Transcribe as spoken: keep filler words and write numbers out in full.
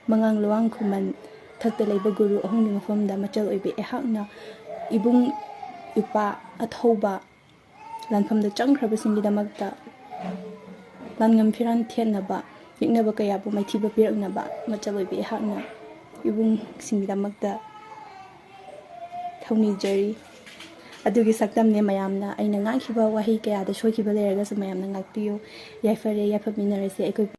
ꯃꯉꯥꯡ ꯂꯨꯋꯥꯡ ꯈꯨꯃꯟ ꯊꯛꯇ ꯂꯩꯕ ꯒꯨꯔꯨ ꯑꯍꯨꯝꯒꯤ ꯃꯐꯝꯗ ꯃꯆꯜ ꯑꯣꯏꯕꯤ ꯑꯩꯍꯥꯛꯅ ꯏꯕꯨꯡ ꯏꯄ꯭ꯋꯥ ꯑꯊꯧꯕ ꯂꯥꯟꯐꯝꯗ ꯆꯪꯈ꯭ꯔꯕꯁꯤꯡꯒꯤꯗꯃꯛꯇ ꯂꯥꯟꯉꯝ ꯐꯤꯔꯥꯟ ꯊꯦꯠꯅꯕ, ꯌꯦꯛꯅꯕ ꯀꯌꯥꯕꯨ ꯃꯥꯏꯊꯤꯕ ꯄꯤꯔꯛꯅꯕ ꯃꯆꯜ ꯑꯣꯏꯕꯤ ꯑꯩꯍꯥꯛꯅ ꯏꯕꯨꯡꯁꯤꯡꯒꯤꯗꯃꯛꯇ ꯊꯧꯅꯤꯖꯔꯤ꯫ ꯑꯗꯨꯒꯤ ꯁꯛꯇꯝꯅꯦ ꯃꯌꯥꯝꯅ꯫ ꯑꯩꯅ ꯉꯥꯡꯈꯤꯕ ꯋꯥꯍꯩ ꯀꯌꯥꯗ ꯁꯣꯏꯈꯤꯕ ꯂꯩꯔꯒꯁꯨ ꯃꯌꯥꯝꯅ ꯉꯥꯛꯄꯤꯌꯨ꯫ ꯌꯥꯏꯐꯔꯦ, ꯌꯥꯏꯐꯃꯤꯟꯅꯔꯁꯦ ꯑꯩꯈꯣꯏ꯫